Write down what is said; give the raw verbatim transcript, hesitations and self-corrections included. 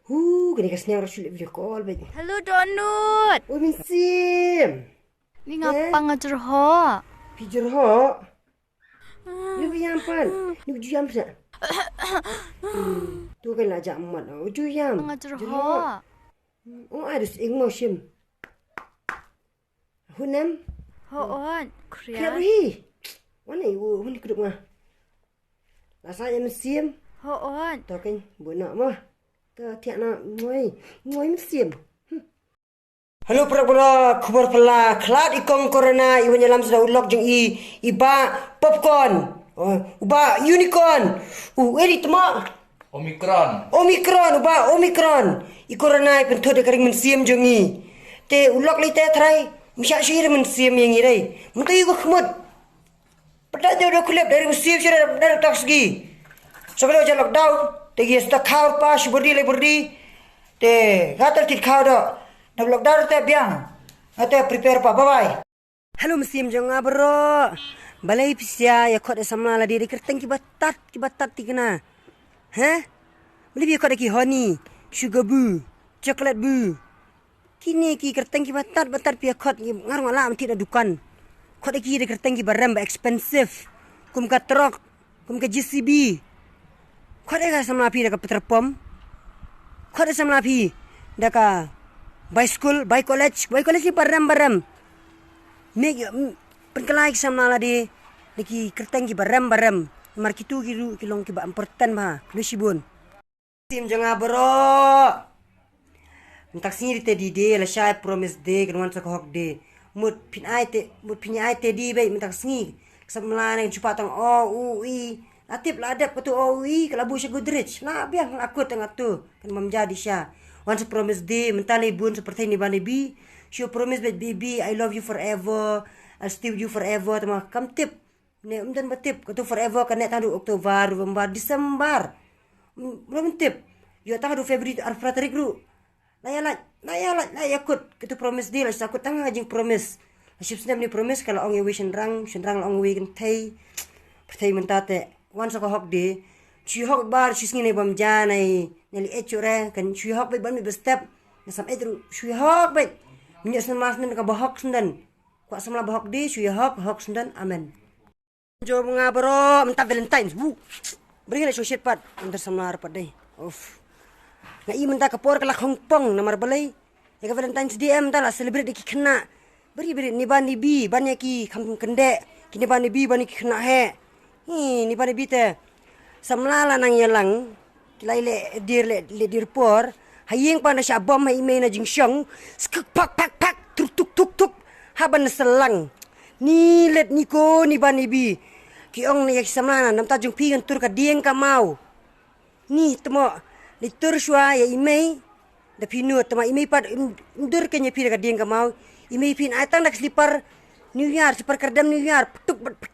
Hu, kane ka sniang ruh shu leh video call beit. Hello, Donut. Oi, Mynsiem. Ni nga Eh? pang nga jyrhoh. Phi jyrhoh? Ni phi ïam pat. Ni ju ïam sa. Hmm, tu kan la jak mat. U ju ïam. Nga jyrhoh. Hmm, oh, ai dus ing mo shim. Hunem? Ho on. Kriat Kriat. Hi. Wan ai u hun krup nga. La sa ïam Mynsiem. Ho on. To kan bu na mo. To thiak na ngoi. Ngoi Mynsiem. Hello, para para, khubor pala, khlad i kong corona, i wan ïalam sa da u lok jong i, i bah Popcorn. Oh, u bah Unicorn. U eri tma. Omicron. Omicron, u bah Omicron. I corona, i pynthut da ka ring mynsiem jong i. Te u lok lei te trai, msha shi ring mynsiem ïa ngi rei. Mynta i ko khmut. Pynta jong da kulip, da ring mynsiem shi da, da tak sgi. So ka lo ja lockdown, te gi sta khaur pa, shi burdi le burdi. Te gatal tit khaw do. Da lockdown te biang. Ate prepare pa, bye bye. Hello, mynsiem jong nga bro. Balei phi sia ïa khot ïa samla lade da ki kyrteng kiba tat, kiba tat tikna. He? Balei phi ïa khot ïa ki honey, sugar boo, chocolate boo. Kine ki kyrteng kiba tat, ba tat phi ïa khot, nga ruh nga lah mynta na dukan. Khot ïa ki da kyrteng kiba rem, ba expensive. Kum ka truck, kum ka J C B. Khot ïa ka samla phi da ka petrol pump. Khot ïa samla phi da ka bicycle, bike college, bike college kiba rem, ba rem. Make, mm, pynkylla ïa ki samla lade da ki kyrteng kiba rem, ba rem. Namar kitu ki ruh ki long kiba important bha. Khublei shibun. Mynsiem jong nga bro. Mynta ka sngi te D-Day, lashai Promise Day, kan wan sa ka Hog Day. Mut phin ai te, mut phin ai te di beit mynta ka sngi. Ka samla ne kan shu pat tang o u i. La tip la dep katu o u i, ka la buh sha Godrej. La biang la kut tang atu. Kan bam ja di sha. Wan sa Promise Day, mynta lei bun sa pyrthei ni ba ni bi. Shu promise beit baby, I love you forever. I'll stay with you forever. Tama kam tip. Ne ym don ba tip, katu forever kane tang haduh October, November, December. Ym, ym tip. Ïoh tang haduh February arphew phra tarik ruh. La ïa lait, la ïa lait, la ïa kut. Katu Promise Day la sa kut tang ha jingpromise. La shipsnep ne promise ka la ong ïa wei shynrang, shynrang la ong wei kynthei. Pyrthei mynta te. Wan sa ka Hog Day. Shu hok bar, shu sngi ne bam ja nai, nai li e chure, kan shu hok beit ban mi bestep. Na sam et ruh, shu hok beit. Minyok snem mas nen ka ba hok senden. Kwah samla ba hok di, shu ïa hok, hok senden, amen. Jong nga bro, mynta Valentine's, bu. Bri la shu shit pat, mynta samla pat dei. Of. Nga i mynta ka por ka la khongpong, namar balei. Ïa ka Valentine's Day em, mynta la celebrate da ki khynnah. Bri bri, ni ban ni bi, ban ïa ki kham kyndeh. Ki ni ban ni bi, ban ïa ki khynnah heh. Hi, ni ban ni bi te. Samla la nang ïalang. Ki la leh dir, leh, leh dir por. Ha ïing pat na sha bom ha i mei na jingshong. Skuk pak pak pak. Tuk tuk tuk tuk. Ha ban na selang. Ni let ni ko ni ban ni bi. Ki ong na ïa ki samla na. Namta jong phi ngan tur ka dieng ka maw. Ni tmo. Ni tur shwa ïa i mei. Da phi nu tmo i mei pat. Ndur ka nya phi da ka dieng ka maw. I mei phi na ai tang da ka slipar. New Year, slipar kardam New Year. Ptuk ptuk